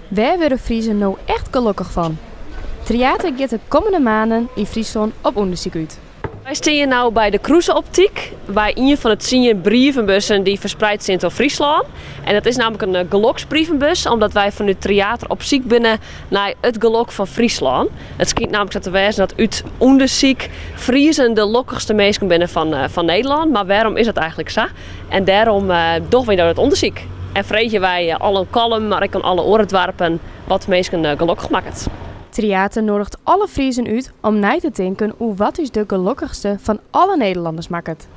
Wêr wurde Friezen no echt gelokkich fan? Tryater giet de kommende maanden yn Fryslân op ûndersyk út. Wy stean no by de Kroezeoptyk, by ien fan de tsien brievenbussen dy't ferspreid sind troch Fryslân. En dat is nammentlik in geloksbrievenbus, omdat wy fanút Tryater op syk binne nei it gelok fan Fryslân. It skynt nammentlik sa te wêzen dat út ûndersyk Friezen de lokkichste minsken binne fan Nederlân. Mar wêrom is dat eigentlik sa? En dêrom dogge wy no dat ûndersyk en freegje wy al yn Kollum, mar ek oan alle oare doarpen wat minsken gelokkich makket. Tryater noadiget alle Friezen út om nei te tinken oer wat ús de gelokkichste fan alle Nederlanners makket.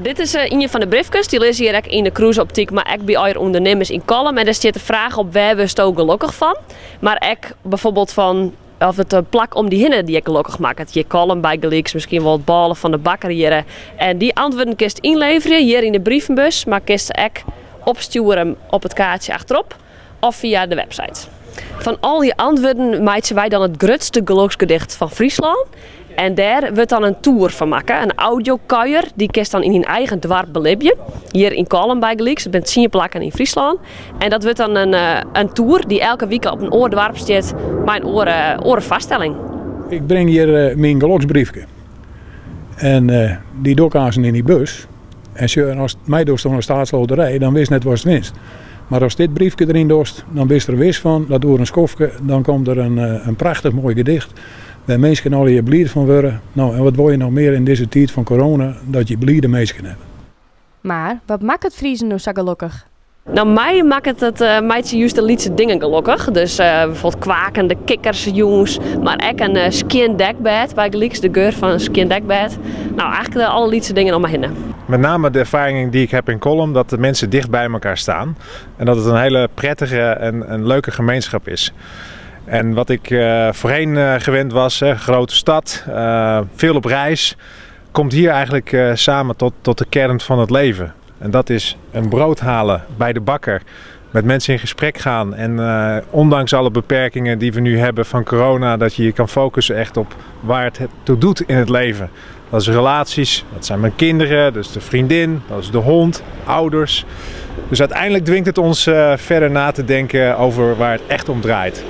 Dit is ien fan de briefkes, dy lizze hjir ek yn de Kroezeoptyk, mar ek by allegear ûndernimmers yn Kollum. En dêr stiet de fraach op wêr wurdsto gelokkich fan? Mar ek byfoarbyld fan of it plak om dy hinne dy ek gelokkich makket. Hjir Kollum bygelyks, miskien wol it bôle fan de bakker hjirre. En dy antwurden kinst ynleverje hjir yn de brievenbus, mar kinst se ek opstjoere op it kaartsje achterop of fia de website. Fan al dy antwurden meitsje wy dan it grutste geloksgedicht fan Fryslân. En dêr wurdt dan in toer fan makke, in audiokuier. Dy kinst dan yn dyn eigen doarp belibje. Hjir yn Kollum bygelyks, der binne tsien plakken yn Fryslân. En dat wurdt dan in toer dy't elke wike op in oar doarp stiet mei in oare, oare foarstelling. Ik bring hjir myn geloksbriefke. En dy doch ik aansten yn dy bus. En sjoch, ast meidochst oan de staatsloterij, dan witst net watst winst. Mar ast dit briefke deryn dochst, dan bist der wis fan dat oer in skoftke, dan komt der in prachtich moai gedicht wêr minsken allegear bliid fan wurde. No, en wat wol je noch mear yn dizze tiid fan corona, dat je blide minsken hawwe. Mar wat makket Friezen no sa gelokkich? No, my makket it meitsje just de lytse dingen gelokkich. Dus byfoarbyld kwakende kikkers jûns, mar ek in skjin dekbêd bygelyks, de geur fan in skjin dekbêd. No, eigentlik alle lytse dingen om my hinne. Met name de ervaring die ik heb in Kollum, dat de mensen dicht bij elkaar staan. En dat het een hele prettige en een leuke gemeenschap is. En wat ik voorheen gewend was, hè, grote stad, veel op reis, komt hier eigenlijk samen tot de kern van het leven. En dat is een brood halen bij de bakker, met mensen in gesprek gaan. En ondanks alle beperkingen die we nu hebben van corona, dat je je kan focussen echt op waar het toe doet in het leven. Dat is relaties, dat zijn mijn kinderen, dat is de vriendin, dat is de hond, ouders. Dus uiteindelijk dwingt het ons verder na te denken over waar het echt om draait.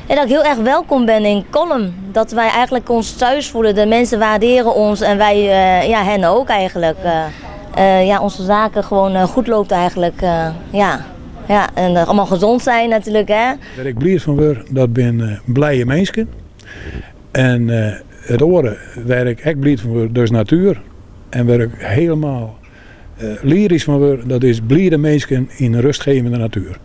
En dat ik heel erg welkom ben in Kollum. Dat wij eigenlijk ons thuis voelen. De mensen waarderen ons en wij ja, hen ook eigenlijk. Ja, onze zaken gewoon goed loopt eigenlijk. Ja. Ja, en allemaal gezond zijn natuurlijk. Hè. Wêr ik bliid fan wurd, dat binne blije minsken. En it oare wêr ik ek bliid fan wurd, dat is natuer. En wêr ik hielendal lyrysk fan wurd, dat is blide minsken yn rustgevende natuer.